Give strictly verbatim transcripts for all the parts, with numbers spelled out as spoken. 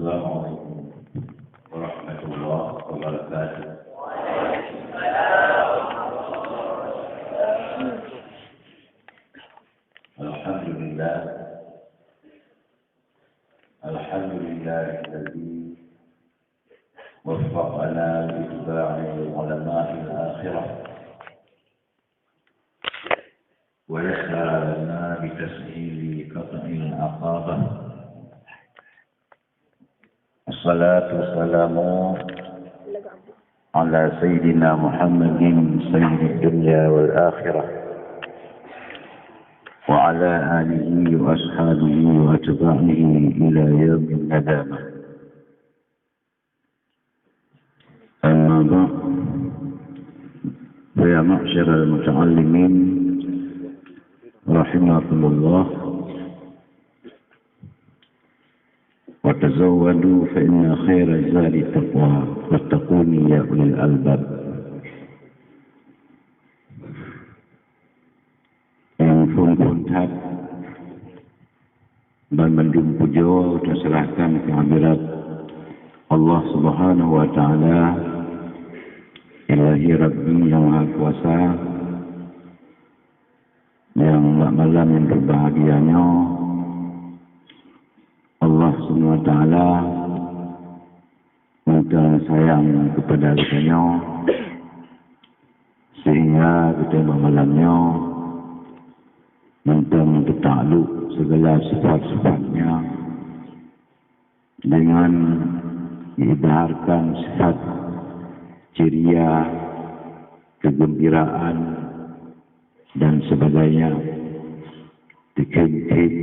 Assalamualaikum warahmatullahi wabarakatuh. Alhamdulillah. Alhamdulillahilladzi waffaqana li ittiba'i ulama'il akhirah. Wa yassara lana bi tashili qat'il aqabah. Wassalatu wassalamu ala sayyidina Muhammadin sayyidid dunya wal akhirah, wa ala alihi wa ashabihi wa atba'ihi ila yaumin nadamah. Amma ba'd. Fa ya ma'syaral muta'allimin rahimakumullah. Wa tazawwadu fa inna khaira zadi taqwa. Wattaquni ya ulil albab. Nyang phon-phon that, banmandum pujoe teuseurahkan keu hadirat Allah Subhanahu wa Ta'ala, Ilahi Rabbi nyang Maha Kuasa, nyang bak malam nyang berbahagia nyoe, Allah Subhanahu wa Ta'ala mantong sayang kepada geutanyoe, sehingga geutanyoe malam nyoe mantong teutaklok segala sifat-sifatnya dengan diidharkan sifat ceria, kegembiraan, dan sebagainya, teukhém-khém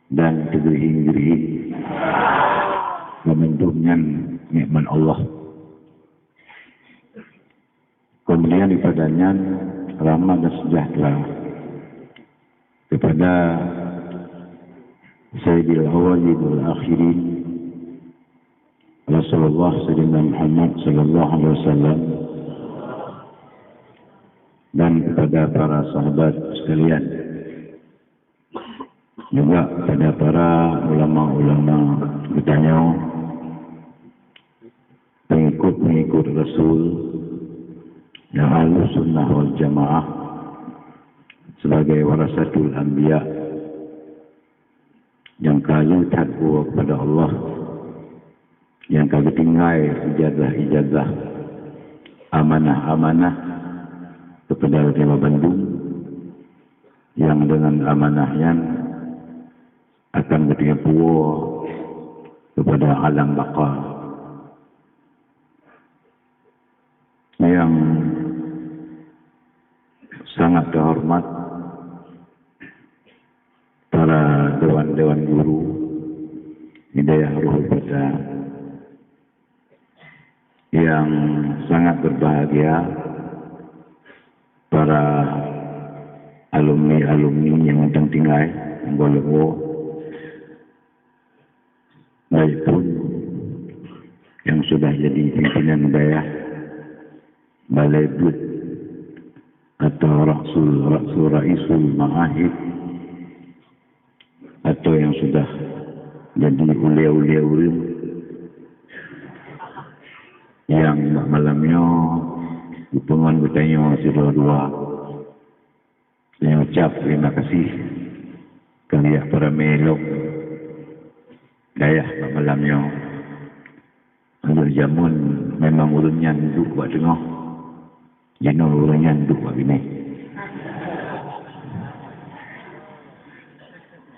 dan teugeurhing-geurhing. Meunyoe nyan nikmat Allah. Kemudian daripada nyan, rahmat dan sejahtera kepada Sayyidil Awwalin wal Akhirin, Rasulullah Sayyidina Muhammad sallallahu alaihi wasallam, dan kepada para sahabat sekalian, juga kepada para ulama-ulama geutanyoe, pengikut-pengikut Rasul nyang Ahlus Sunnah wal Jamaah sebagai warasatul anbiya, nyang ka le that buet kepada Allah, nyang ka geutinggai ijazah-ijazah, amanah-amanah kepada geutanyoe bandum, nyang deungon amanah nyan akan geutanyoe puwoe kepada alam baka. Nyang sangat teuhoreumat para dewan-dewan guru di dayah Ruhul Fata, nyang sangat berbahagia para alumni-alumni nyang mantong tinggai, nyang goh lom woe, baik pun nyang sudah jadi pimpinan dayah, balai buet, atau rasul, rasul, raisul ma'ahid, atau nyang sudah jadi ulée-ulée ureuëng nyang bak malam nyoe geupeungon geutanyoe sidroe-droe. Lôn ucab terima kasih keu riyak peuramé lom dayah bak malam nyoe. Ulôn jameun memang ureuëng nyan duek bak teungoh, jinoe ureuëng nyan duek bak binéh.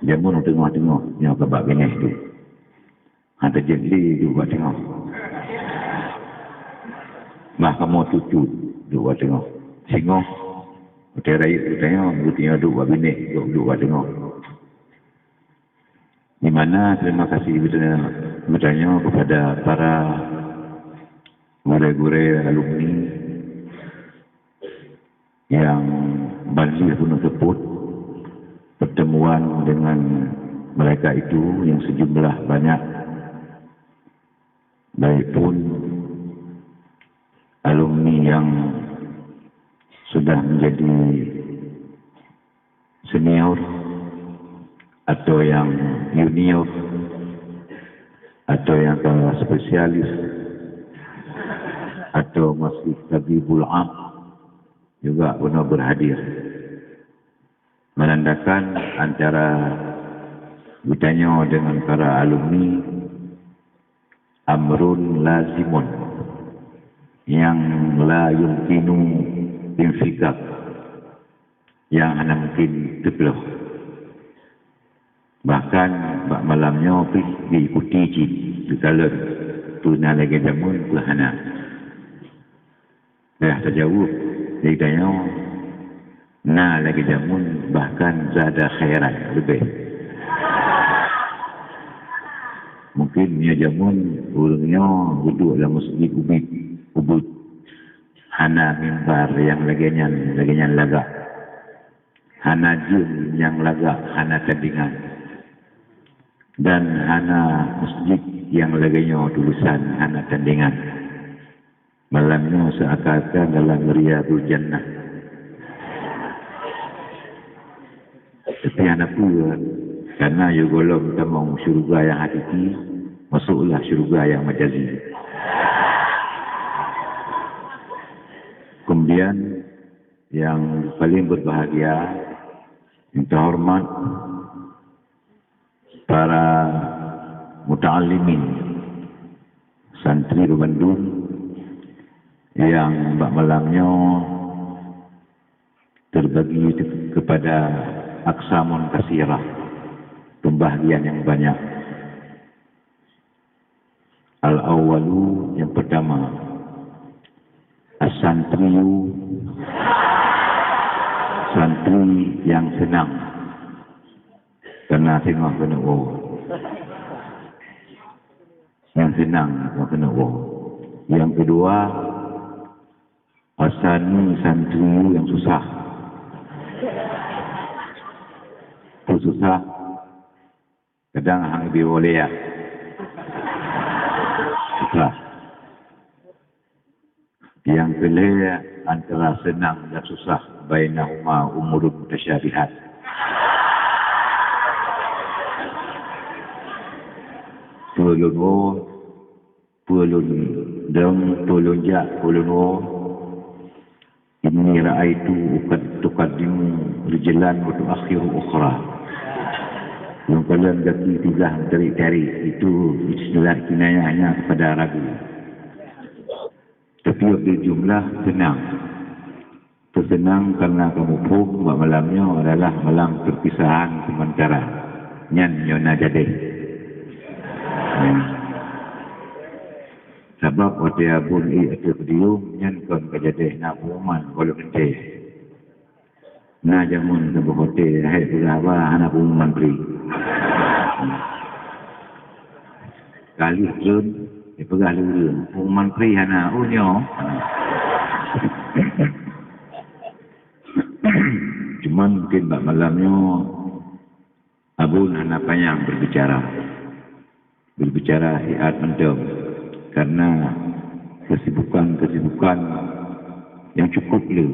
Jameun teungoh-teungoh nyoe ka bak binéh duek. Hana jeuet lé duek bak teungoh. Bah kamoe tutut duek bak teungoh. Singoh, watée rayeuk geutanyoe, geutanyoe duek bak binéh, duek, duek bak teungoh. Di mana terima kasih geutanyoe kepada para gurée-gurée alumni nyang ban lheueh peunoh seupôt pertemuan dengan mereka itu yang sejumlah banyak, baik pun alumni yang sudah menjadi senior atau yang junior, atau yang ka spesialis atau masih tabibul am juga pernah berhadir. Menandakan antara geutanyoe dengan para alumni amrun lazimun yang la yumkinu infikak, yang hana mungkin teuploh. Bahkan bak malam nyoe pih diikuti cit geukalon peue na lagée jameun peue hana. Dah tajaweueb lé geutanyoe, na lagée jameun bahkan zada khairan leubeh. Mungkin meunyoe jameun ureuëng nyoe geuduek lam meuseujid ubit, ubit, hana mimbar nyang lagée nyan, lagée nyan lagak. Hana jeuem nyang lagak hana tandingan, dan hana meuseujid nyang lagée nyoe tulisan hana tandingan. Malam nyoe seuakan-akan dalam Riyadul Jannah. Tapi hana peue, karena yue gohlom tamong syeuruga nyang hakiki, masuklah syeuruga nyang majazi. Kemudian, yang paling berbahagia, yang terhormat, para muta'allimin, santri bandum yang bak malam nyoe terbagi kepada aqsamun katsirah, pembahagian yang banyak. Al-awwalu, yang pertama, as-santriyu, santri yang senang karena tengah keuneuk woe. Yang senang tengah keuneuk woe. Yang kedua, as-sani, santriyu yang susah. Peue susah? Kadang hang geubri woe lé, ya. Susah. Nyang keu lhée antara seunang dan susah, bainahuma umurun mutasyabihat. Peue lôn woe, peue lôn dong, peue lôn jak, peue lôn woe. Inni ra'aitu ukad-, tuqaddimu rijlan wa tu'akhiru ukhra. Lôn kalon gaki tiblah meutarék-tarék, itu istilah kinayahnya kepada ragu. Tapi di jumlah senang. Teuseunang karena kamoe phom bak malam nyoe adalah malam perpisahan sementara. Nyan nyoe na jadeh. Ya. Sabab watée abon ék ateueh podium, nyan kon ka jadeh na pengumuman gohlom teuntée. Na jameun saboh watée hai peugah haba hana pengumuman pri. Ka lheueh treun, jipeugah lé ureuëng, pengumuman pri hana, oh nyoe. Cuman mungkin bak malam nyoe, Abon hana panyang berbicara. Berbicara siat mantong karena kesibukan-kesibukan yang cukup le.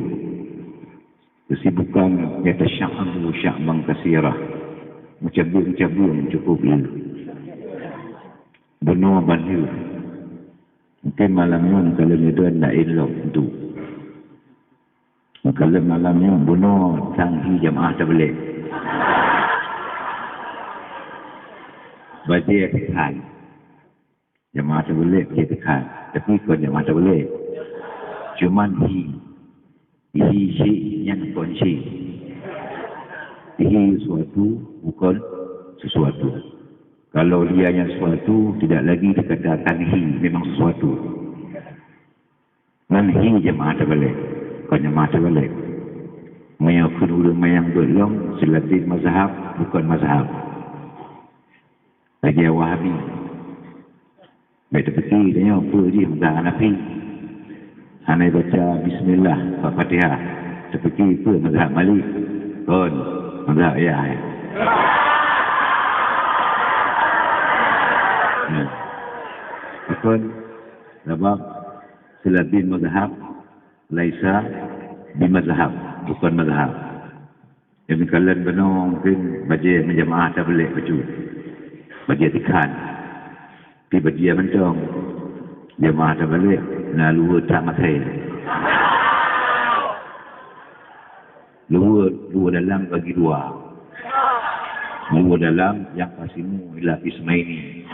Kesibukan nyata sya'bu sya'ban kasirah. Meucabueng-cabueng cukup le. Bunoe ban lheueh. Mungkin malam nyoe ka lheueh nyoe ndak elok tu. Meukalon malam nyoe bunoe sang hi jamaah tabligh. Bajée teukan. Jamaah tabligh bajée teukan. Tapi kon jamaah tabligh. Cuman hi. Hi syik nyan kon syik. Hi sesuatu bukan sesuatu. Kalau dia yang sesuatu, tidak lagi dikatakan hi, memang sesuatu. Ngon hi jamaah tabligh, kon jamaah tabligh. Meunyoe kheun ureuëng manyang beuet lom, seulatin mazhab, bukon mazhab. Lagée Wahabi. Bék teupeuki tanyoe peue jih mazhab Hanafi. Hana baca bismillah bak Fatihah. Teupeuki peue mazhab Malik. Kon, mazhab ayah. Nah. Kon, sabab seulatin mazhab laisa bimazhab, bukon mazhab. Nyang kalon bunoe mungkin bajée meujamaah tabligh bacut. Bajée teukan. Pih bajèe mantong. Jeumaah tabalek, na luweue that maté. Luweue, luweue dalam bagi dua. Luweue dalam nyang ka simu ila qismaini.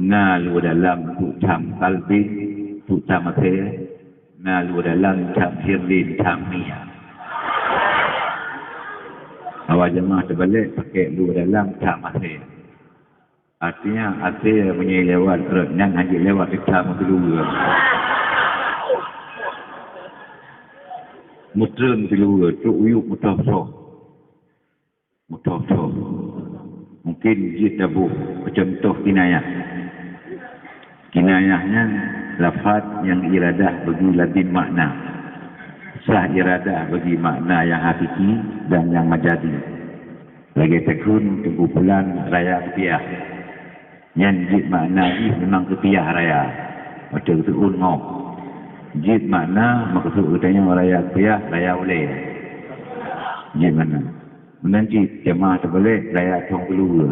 Na luweue dalam untuk tham kalbin, untuk tham até. Na luweue dalam tham hirdin, tham nia. Awak jeumaah tabalek pakèk luweue dalam tham até. Artinya, até meunyoe lewat rot nyan hana lewat di tham keuluwa. Mutreun keuluwa, trok u yup meutoh-toh. Meutoh-toh. Mungkin jeuet taboh keu cuntoh kinayah. Kinayah nyan lafaz nyang iradah bagi lazim makna. Sah iradah bagi makna nyang hakiki dan nyang majazi. Lagèe takheun Teungku Pulan raya geupiah. Nyan jeuet makna jih memang geupiah raya. Watèe geuseuôn ngok. Jeuet makna meukeusud geutanyoe raya geupiah, raya ulèe. Jeuet makna. Meunan cit jeumaah tabalek raya thôn keuluwa.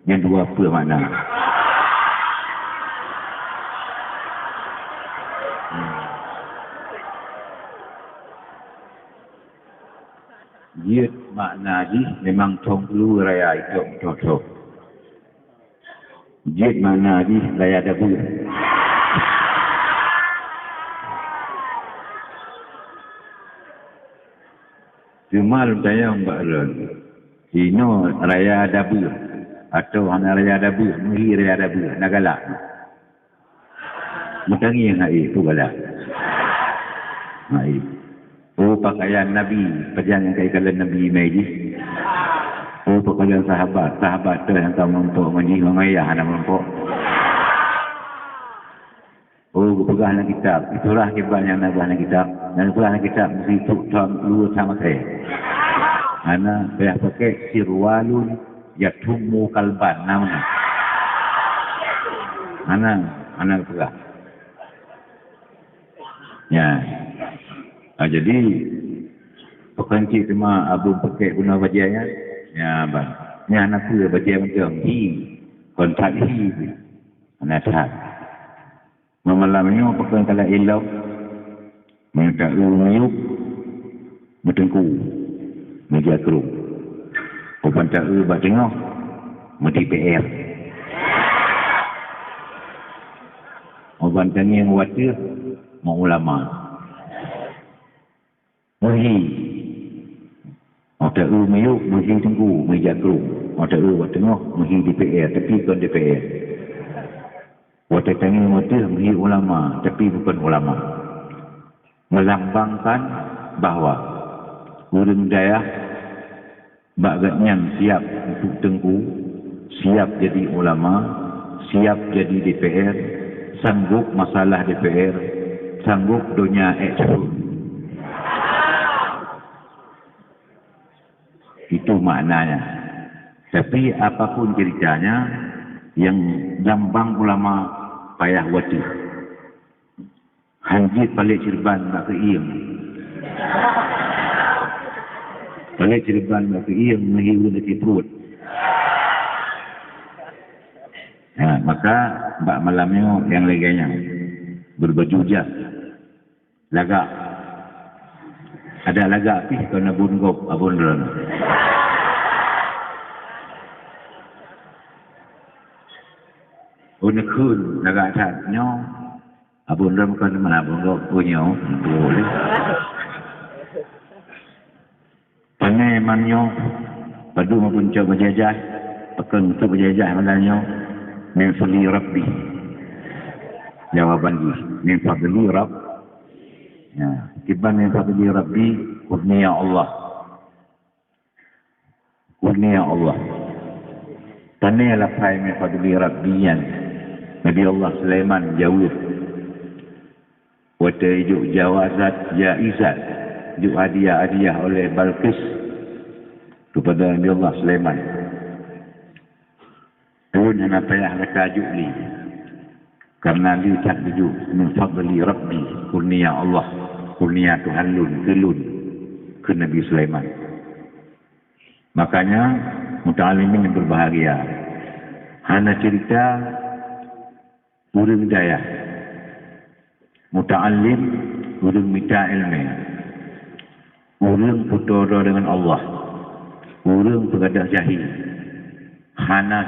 Nyan dua peue makna. Jeuet makna jih memang thôn keuluwa raya itôk meutoh-toh. Jeuet makna jih raya dabeuh. Teuma lôn tanyong bak lôn, inoe raya dabeuh atawa hana raya dabeuh, meuhi raya dabeuh, na galak? Meutangieng hai, peue galak? Hai. Oh, pakaian Nabi, pajan nyang ka ikalon Nabi imè jih? Oh, pakaian sahabat, sahabat teuh nyang ka meurumpok ngon jih, ngon ayah hana meurumpok. Oh, geupeugah lam kitab, itulah akibat nyang na geupeugah lam kitab. Nyang geupeugah lam kitab meusti trok thôn luweue that maté. Hana payah pakèk sirwalun yatummu kalban, na meunan. Hana, hana geupeugah. Ya. Ah, jadi, pakon cit teuma abon pakèk guna bajèe nyan? Ya, ban. Nyan hana peue bajèe mantong, hi. Kon that hi. Hana that. Meumalam nyoe pakon kala ilok, meunyoe taeu miyueb, meuteungku, meujakrong. Uban taeu bak teungoh, meudipeer. Uban tangieng u ateueh, meuulama. Meuhi. Óh taeu miyueb, meuhi teungku, meujakrong. Óh taeu bak teungoh, meuhi dipeer, tapi kon dipeer. Watèe tangieng u ateueh, meuhi ulama, tapi bukon ulama. Melambangkan bahwa ureueng dayah bak geuhnyan siap untuk teungku, siap jadi ulama, siap jadi dipeer, sanggob masalah dipeer, sanggob donya ék ceupeue. Itu maknanya. Tapi apapun ceritanya, nyang lambang ulama payah u ateueh. Han jeuet palek ceureuban bak keuieng. Palek ceureuban bak keuieng meuhi ureueng sakét pruet. Ha, maka bak malam nyoe nyang lagèe nyan, beubaju jas. Lagak. Adak lagak pih kon abon gob, abon droeneuh. Oh, neukheun lagak that nyoe. Abon droeneuh kon mana abon gob, oh, nyoe. Boleh. Pane man nyoe, padum abon cok bajèe jas, pakon cok bajèe jas malam nyoe, min fadli Rabbi. Jawaban jih, min fadli Rabb-, ya, kiban min fadli Rabbi, kurnia Allah. Kurnia Allah. Pane lafai min fadli Rabbi nyan, Nabi Allah Sulaiman jaweueb. Watèe jok jawazat, jaizat, jok hadiah-hadiah oleh Balqis kepada Nabi Allah Sulaiman. Ulôn hana payah gata jok lé, karena lé that geujok min fadli Rabbi, kurnia Allah, kurnia Tuhan lôn keu lôn, kheun Nabi Sulaiman. Makanya, muta'allimin yang berbahagia, Hana cerita ureuëng dayah. Muta'allim, ureuëng mita ilmu. Ureuëng peutoe dengan Allah. Ureuëng peugadôh jahé. Hana,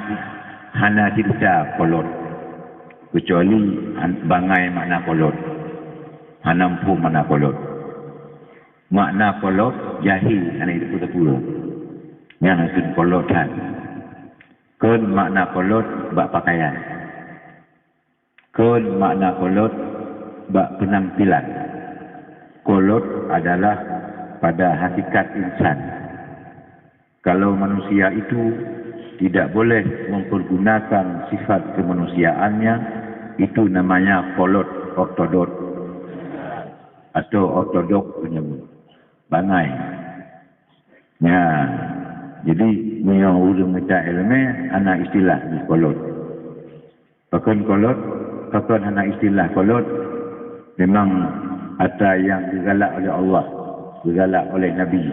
hana cerita kolot. Kecuali han-, bangai makna kolot. Hana muphom makna kolot. Makna kolot, jahé, hana jiteupeue-teupeue. Nyan kheun kolot that. Kon makna kolot bak pakaian. Kon makna kolot bak penampilan. Kolot adalah pada hakikat insan. Kalau manusia itu tidak boleh mempergunakan sifat kemanusiaannya, itu namanya kolot ortodok atau ortodok menyebut bangai. Ya, jadi meunyoe ureuëng mita iéleumé, hana istilah jih kolot. Pakon kolot, pakon hana istilah kolot, memang atra nyang geugalak oleh Allah, geugalak oleh Nabi,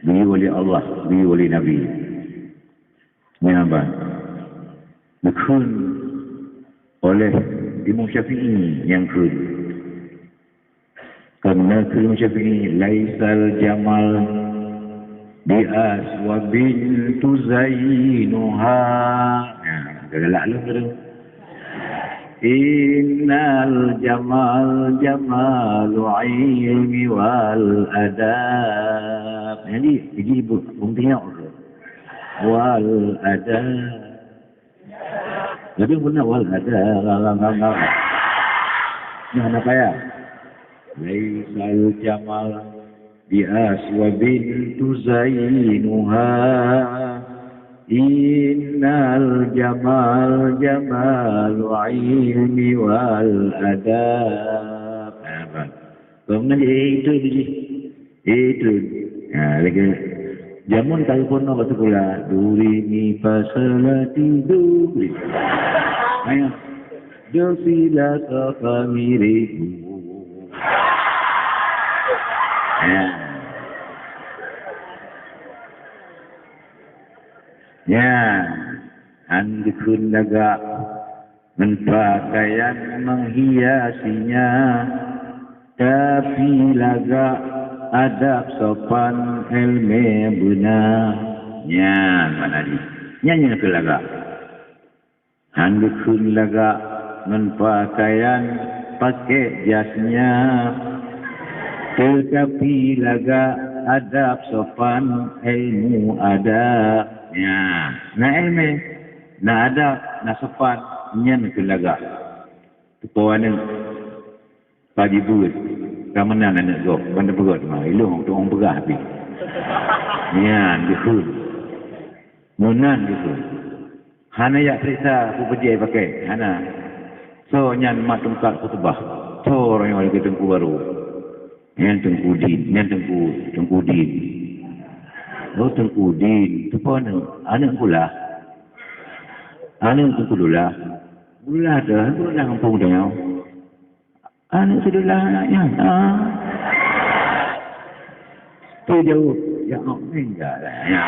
geuyue oleh Allah, geuyue oleh Nabi. Nyan ban. Geukheun oleh Imam Syafi'i nyang kheun. Karena kheun Imam Syafi'i, "Laisal jamal bi aswabin tuzainuha." Nah, galak lom tu. "Innal jamal jamalu ilmi wal adab." Jadi, jadi bu-, buktinya apa? Wal adab. Jadi beuna wal adab. Nah, nak kaya. Laisal jamal bi aswabin tuzainuha. Innal jamal jamalu ilmi wal adab. Nah, bah. Kau mengaji, eh, itu, itu, itu. Eh, itu. Ha, lagi. Jameun ka geupeugah bak sikula, "Do, re, mi, fa, sol, la, ti, do, re." Ayo. "Do, si, la, so, fa, mi, re, do." Ya. Ya. Han geukheun lagak ngon pakaian menghiasinya, tapi lagak adab sopan ilmu beuna. Nyan makna jih. Nyan nyang keu lagak. Han geukheun lagak ngon pakaian pakai jasnya, tetapi lagak adab sopan ilmu adab. Nyan, na ilmu, na adab, na sopan, nyan keu lagak. Teupeue aneuëk, Pak Jibeuet, ka meunan aneuëk gob, ban teupeugah teuma, ilong untuk orang peugah pih. Nyan geukheun. Meunan geukheun. Hana jak peuriksa peue bajée pakai, hana. Soe nyan mat tungkat khutubah. Soe ureuëng nyoe lagée teungku barô. Nyan Teungku Din, nyan Teungku, Teungku Din. Oh, Teungku Din, teupeue aneuëk, aneuëk Teungku Lah. Aneuëk Teungku Dullah. Dullah tu, Dullah kampung tu nyoe. Aneuëk Teungku Dullah nyan. Ah. Tu jaweueb, ya Allah, enggak lah, ya.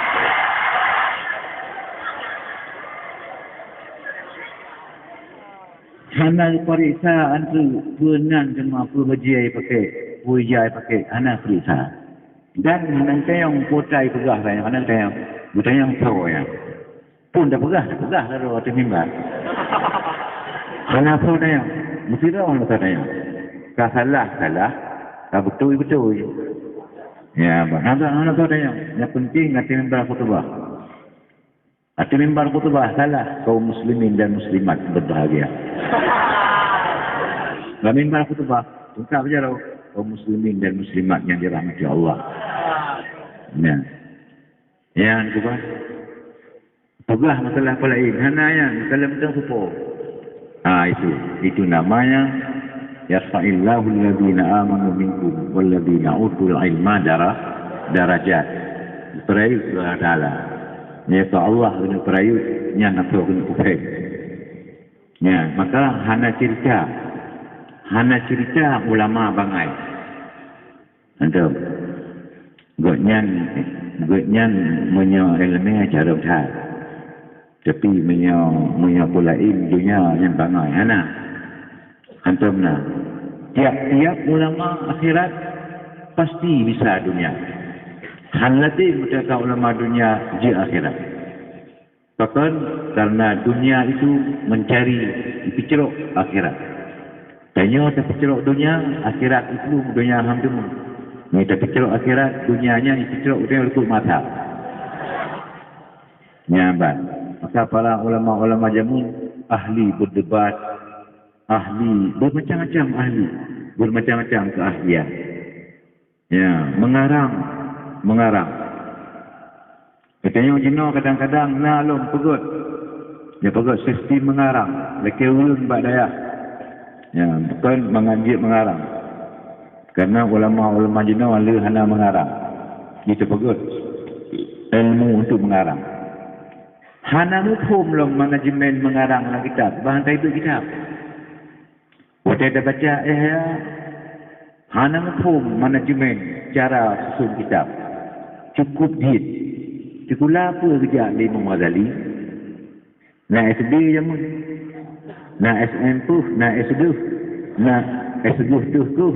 Hana geupareksa antu peue nan teuma peue bajée pakai, peue ija pakai, hana pareksa. Dan hana tanyong peue atra peugah, hana tanyong. Geutanyong soe nyan. Pun tapeugah, tapeugah laju ateueh mimbar. Hana soe tanyong. Meusidroe hana soe tanyong. Ka salah, salah. Ka beutôi, beutôi. Ya, hana, hana soe tanyong. Nyang penting ateueh mimbar khutubah. Ateueh mimbar khutubah salah, kaum muslimin dan muslimat berbahagia. Lam mimbar khutubah, tungkat beujaroe, kaum muslimin dan muslimat yang dirahmati Allah. Nyan. Nyan khutubah. Peugah masalah peulaén, hana nyan, masalah mantong seupôt. Ha, itu. Itu namanya, "Yarfa'illahu alladhina amanu minkum walladhina utul ilma dara-, darajat." Peurayeuk Allah Taala. Nyan keu Allah keuneuk peurayeuk, nyan atau keuneuk kuphém. Nyan, maka hana cerita. Hana cerita ulama bangai. Antum. Gobnyan, gobnyan meunyoe iéleumé carông that. Tapi meunyoe, meunyoe peue laén, donya nyan bangai, hana. Hantom na. Tiap-tiap ulama akhirat pasti bisa donya. Han latém meuteuka ulama donya jeuet akhirat. Pakon? Karena dunia itu mencari, dipeucrok akhirat. Tanyoe tapeucrok dunia, akhirat itu dunia ham teuma. Nyoe tapeucrok akhirat, dunia nyan dipeucrok utai leukuet mata. Nyan ban. Maka para ulama-ulama jameun ahli berdebat, ahli bermacam-macam ahli, bermacam-macam keahlian. Ya, mengarang, mengarang. Geutanyoe jinoe kadang-kadang na lom peugöt. Ya, peugöt sistem mengarang, lakée ureuëng bak dayah. Ya, bukan mangat jeuet mengarang. Karena ulama-ulama jinoe le hana mengarang. Itu peugöt ilmu untuk mengarang. Hana muphom lom manajemen mengarang lam kitab, bah han taipeue kitab. Watée tabaca Ihya, hana muphom manajemen cara susun kitab. Cukup jeuet. Sikula peue geujak lé Imam Ghazali? Na S D jameun. Na S M peuh, na S deuh, na S deuh deuh keuh.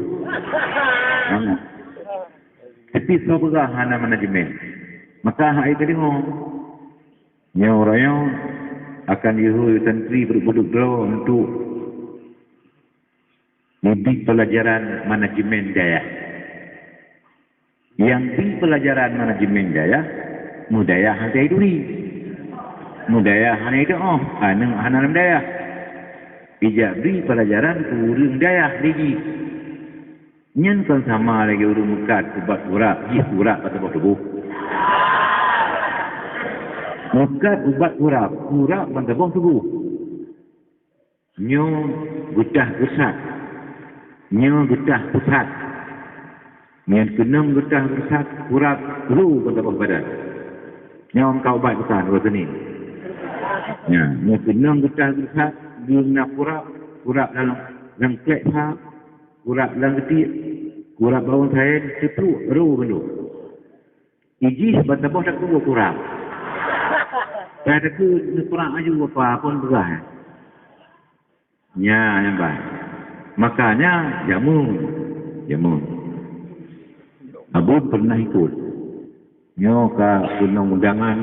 Hana. Tapi soe peugah hana manajemen? Maka hai teudeungoe. Nyoe uroe nyoe akan jihôi santri beudôk-beudôk droe untuk Neubri peulajaran manajemen dayah. Nyang bri peulajaran manajemen dayah, meudayah hana iduri. Meudayah hana ideuoh, aneuk hana lam dayah. Ijak bri peulajaran keu ureuëng dayah lé jih. Nyan kon sama lagée ureuëng meukat ubat urap, jih urap bak saboh tuboh. Meukat ubat urap, urap bak saboh tuboh. Nyoe geutah geusat, nyoe geutah peusat. Nyan keunong geutah geusat, kurab ru bak saboh badan. Nyoe ka ubat bukan, ubat seunin. Nya, nyoe keunong geutah geusat, geueng na kurab, kurab lam, lam klek sa, kurab lam geutiek, kurab bawang saén, teupluek ru bandum. Ijih ban saboh takue kurab. Ka takue neukurab aju apa pun peugah. Nya, nyang ban. Makanya, jameun. Jameun. Abon pernah ikut. Nyoe ka keunong undangan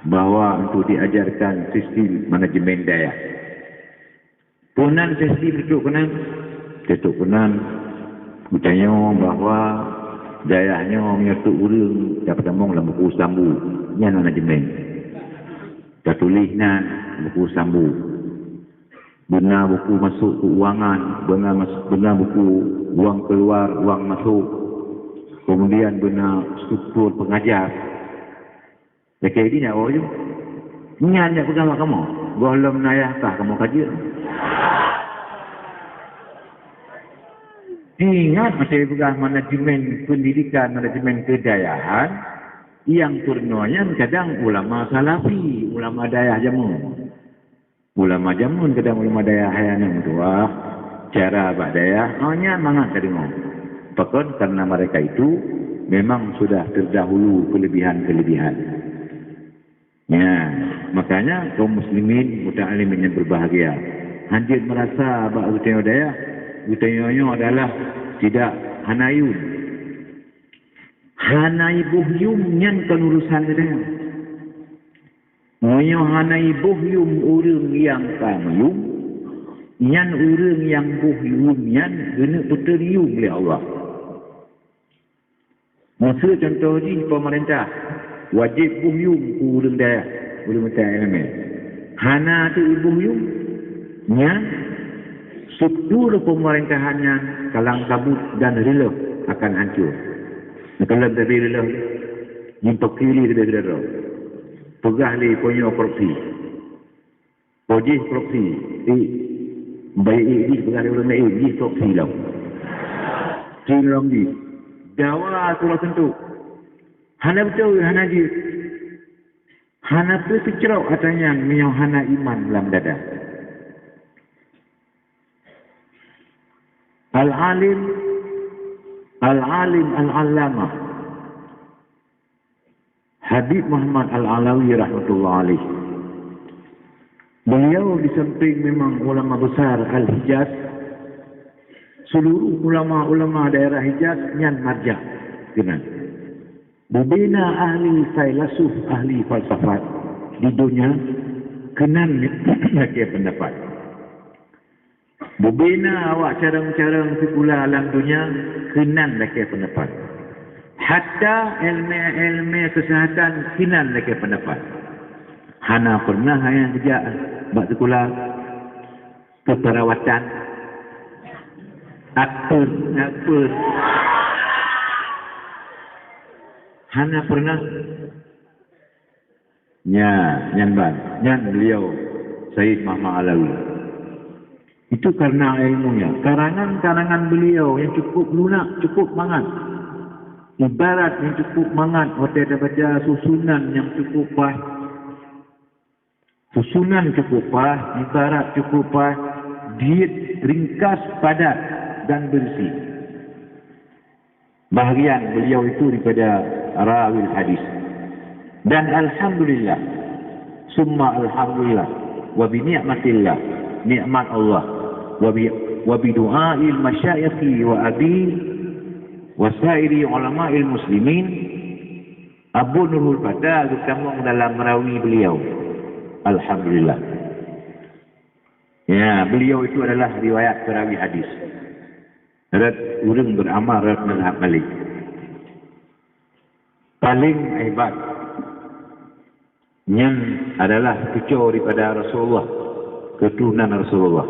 bahwa untuk diajarkan sistem manajemen dayah. Peue nan sistem teutôk keunan? Teutôk keunan, geutanyoe bahwa dayah nyoe meunyoe trok ureuëng tapeutamong lam buku sambu, nyan manajemen. Tatuléh nan buku sambu. Beuna buku masuk keuangan, beuna mas-, beuna buku uang keluar, uang masuk. Kemudian beuna struktur pengajar. Lakée jih nyan, oh, ju. Nyan nyang peugah bak kamoe, gohlom na yah kah kamoe ka jeuet. Ingat, masa peugah manajemen pendidikan, manajemen kedayahan, nyang peurunoe nyan kadang ulama salafi, ulama dayah jameun. Ulama jameun kadang ulama dayah hai aneuk meutuah, cara bak dayah, oh, nyan mangat tadeungoe. Pakon? Karena mereka itu memang sudah terdahulu kelebihan-kelebihan. Ya, makanya kaum muslimin, muta'alimin yang berbahagia, hanjeuet merasa bak geutanyoe dayah, geutanyoe nyoe adalah tidak hana yum. Hana iboh yum nyan kon urusan geutanyoe. Meunyoe hana iboh yum ureuëng nyang ka meuyum, nyan ureuëng nyang boh yum nyan geuneuk peuteun yum lé Allah. Miseu contoh jih, pemerintah wajéb boh yum keu ureuëng dayah, ureuëng meutai iéleumé. Hana teuk iboh yum, nyan struktur pemerintahan nyan kalang kabut dan riloh akan hancur. Neukalon teubiet riloh, jimpaki lé teubiet keudroe. Peugah lé ponyo korupsi. Po jih korupsi, ék. Bayeue ék jih peugah lé ureuëng laén, jih korupsi lom. Cit lom jih. Dawa tu lah sentuh. Hana beutôi, hana jeuet. Hana peue teucrok atra nyan meunyoe hana iman lam dada. Al-alim, al-alim, al-allamah Habib Muhammad Al-Alawi rahmatullah alaih. Beliau di samping memang ulama besar Al-Hijaz, seluruh ulama-ulama daerah Hijaz nyan marja keunan. Bubena ahli failasuf, ahli falsafat di dunia keunan lakée pendapat. Bubena awak carong-carong sikula lam dunia keunan lakée pendapat. Hatta ilmu-ilmu kesehatan keunan lakée pendapat. Hana pernah ayah geujak bak sikula keuperawatan. Atur, atur. Hana pernah. Nya, nyan ban, nyan beliau Said Muhammad Alawi. Itu karena ilmunya. Karangan-karangan beliau yang cukup lunak, cukup mangat. Ibarat yang cukup mangat watée tabaca susunan yang cukup pas. Susunan cukup pas, ibarat cukup pas, diet ringkas, padat dan berisi. Bahagian beliau itu daripada rawil hadis. Dan alhamdulillah, summa alhamdulillah, wa bi ni'matillah, nikmat Allah, wa bi, wa bi du'ail masyayikhi wa abi wa sairi ulama'il muslimin, Abu Nurul Fata geutamong dalam rawi beliau. Alhamdulillah. Ya, beliau itu adalah riwayat perawi hadis. Rot ureuëng beramal rot mazhab Malik. Paling hebat nyan adalah cuco daripada Rasulullah, keturunan Rasulullah.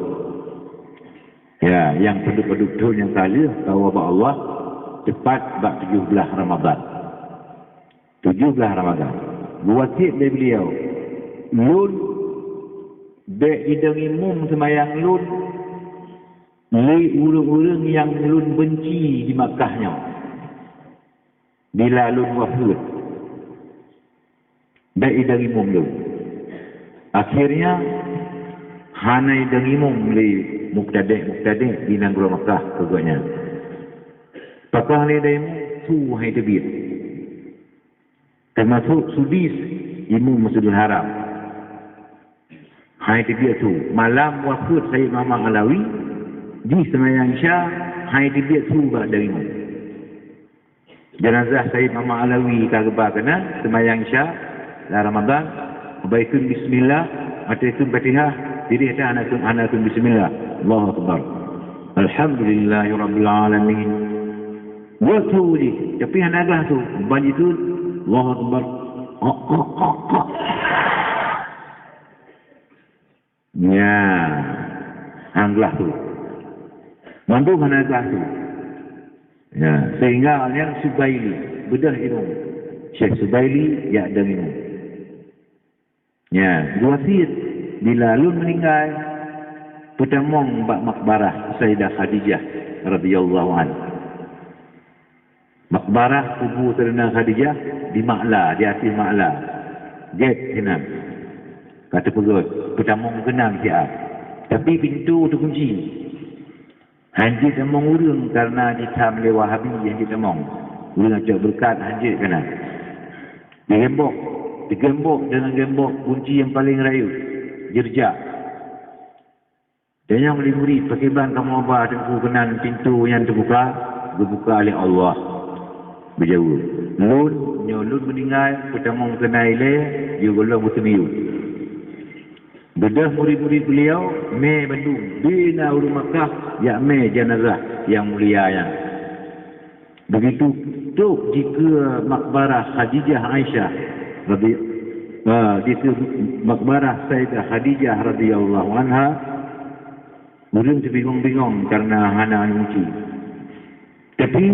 Ya, yang padub-padub thon nyang ka lheueh ka woe bak Allah, tepat bak tujoh blaih Ramadhan. Tujoh blaih Ramadhan. Geuwasiet lé beliau, "Lôn bék idong imum seumayang lôn lé ureuëng-ureuëng nyang lôn beunci di Makkah nyoe. Bila lôn wafeuet, bék idong imum lôn." Akhirnya, hana idong imum lé mubtadi'-mubtadi' di nanggroe Makkah keu gobnyan. Pakon lé idong imum? Su hai teubiet. Teumasok Sudais, imum Masjidil Haram. Hai teubiet su. Malam wafeuet Said Muhammad Alawi, jih seumayang Isya, hai teubiet su bak idong imum. Jenazah Said Muhammad Alawi ka geuba keunan, seumayang Isya lam Ramadhan, bak ikheun bismillah, ateueh ikheun Fatihah, diri hana ikheun, hana ikheun bismillah. Allahu Akbar. Alhamdulillahirabbil alamin. Dua su jih, tapi hana glah su. Ban jih su, Allahu Akbar. Kok, kok, kok, kok. Nya, hana glah su. Mandum hana glah su. Ya, sehingga awaknyan Subaili, beudôh imum. Syekh Subaili, jak dong imum. Nya, geuwasiet, bila lôn meuninggai, peutamong bak makbarah Sayyidah Khadijah radhiyallahu anha. Makbarah kubu Sayyidah Khadijah di Ma'la, di ateueh Ma'la. Gét sinan. Ka teupeugöt, peutamong keunan siat. Tapi pintoe teukunci. Hanjeuet tamong ureuëng kareuna jitam lé Wahabi hanjeuet tamong. Ureuëng cok beureukat hanjeuet keunan. Digembok, digembok deungon gembok gunci nyang paleng rayeuk, jeureujak. Tanyong lé murit, "Pakriban kamoe ba Teungku keunan pintoe nyan teubuka?" "Geubuka lé Allah," beujaweueb. "Lôn, nyoe lôn meuninggai, peutamong keunan ilée, yue gohlom geuteumiyueb." Beudôh murit-murit beliau mé bandum, bina ureuëng Makkah jak mé jeunazah nyang mulia nyan. Begitu trok dikeue makbarah Khadijah Aisyah radhi-, ah, dikeue makbarah Sayyidah Khadijah radhiyallahu anha, ureuëng teubingong-bingong kareuna hana aneuëk gunci. Tapi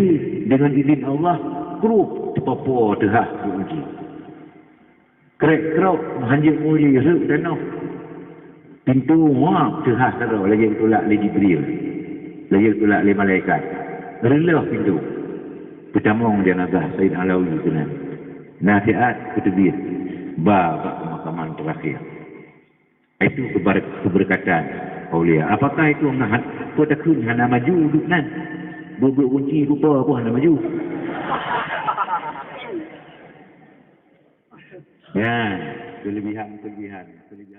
deungon idhin Allah, krôp teupopo teuhah gunci. Krek-krok hanjeuet muli rhot tanoh. Pintoe muap teuhah sidroe lagée geutulak lé Jibril, lagée geutulak lé malaikat. Reuloh pintoe. Peutamong jeunazah Said Alawi keunan. Na siat geuteubiet ba bak peumakaman teurakhir. Itu kebar-, keberkatan aulia. Apakah itu ngat? Peue takheun hana maju udeb nan? Buet-buet gunci rupa pun hana maju. Ya, kelebihan-kelebihan, kelebihan.